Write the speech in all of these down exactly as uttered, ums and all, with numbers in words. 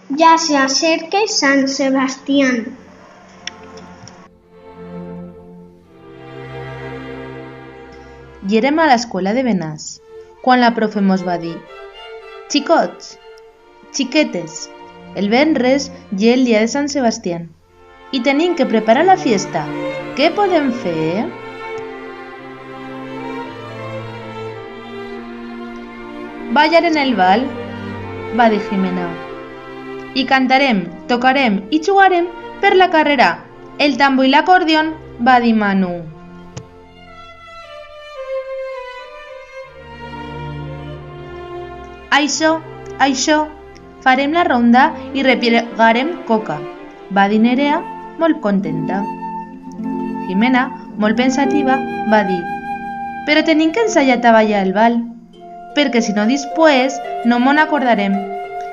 Ya se acerque Sant Sebastián. Yérem a la escuela de Benás, cuan la profe mos va dir: Chicots, chiquetes, el venres ye el día de Sant Sebastián y tenim que preparar la fiesta. Qué podem fer? Ballar en el bal, va dir Jimena, y cantarem, tocarem y chugarem per la carrera. El tambo y l'acordión, va dir Manu. Aixó, aixó, farem la ronda y replegarem coca, va dir Nerea, molt contenta. Jimena, molt pensativa, va dir: Pero tenim que ensayar ta ballar el bal, perque si no dispués no mo'n acordarem,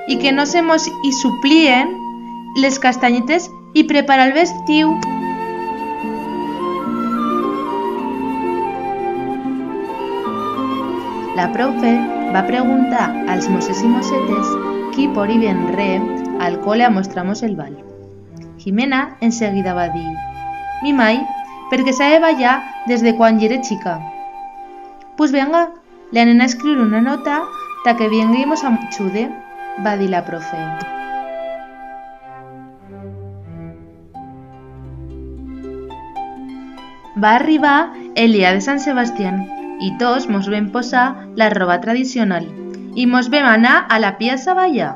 y que no se mos i suplien les castanyetes y preparar el vestiu. La profe va preguntar als mosets y mosetes qui por ir bien re al cole a mostrar-mos el bal. Jimena enseguida va dir: Mi mai, perque sabe ballar desde cuan yere chica. Pus venga, le anem a escriure una nota ta que vienga y mos achude, va dir la profe. Va arribar el día de Sant Sebastián y tots mos vem posar la roba tradicional y mos vem anar a la piaza a ballar.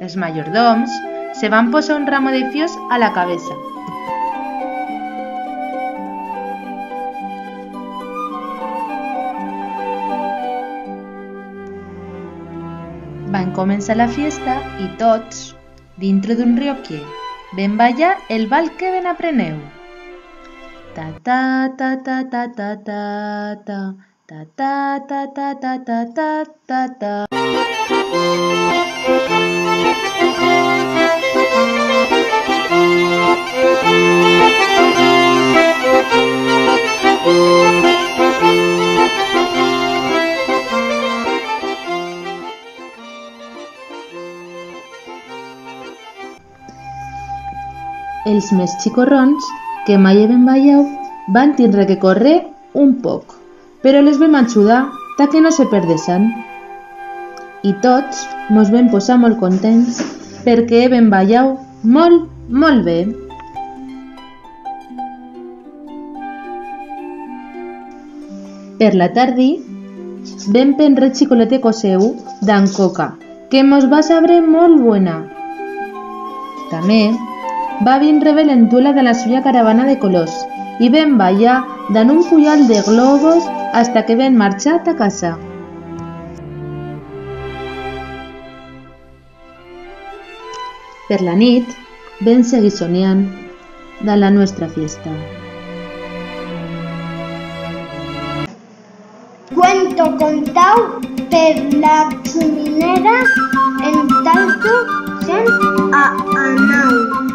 Els mayordoms se van posar un ramo de fios a la cabeza. Va encomensar la fiesta y tots, dintro d'un rioquier, vem ballar el bal que vem apreneu. Ta, ta, ta, ta, ta, ta, ta, ta. Ta, ta, ta, ta, ta, ta, ta, ta, ta. Els mes chicorrons, que mai heben ballau, van tindre que correr un poc, pero les vem achudar ta que no se perdesan. Y tots mos vem posar molt contents perque heben ballau molt, molt ben. Per la tardi, vem penre chicolate coseu dan coca, que mos va sabre molt buena. Tamé va vindre belentuela de la suya caravana de colors y vem ballar dan un puyal de globos hasta que vem marchar ta casa. Per la nit, vem seguir soniant dan la nuestra fiesta. Cuento contau per la chuminera en Talto, Sent Anau.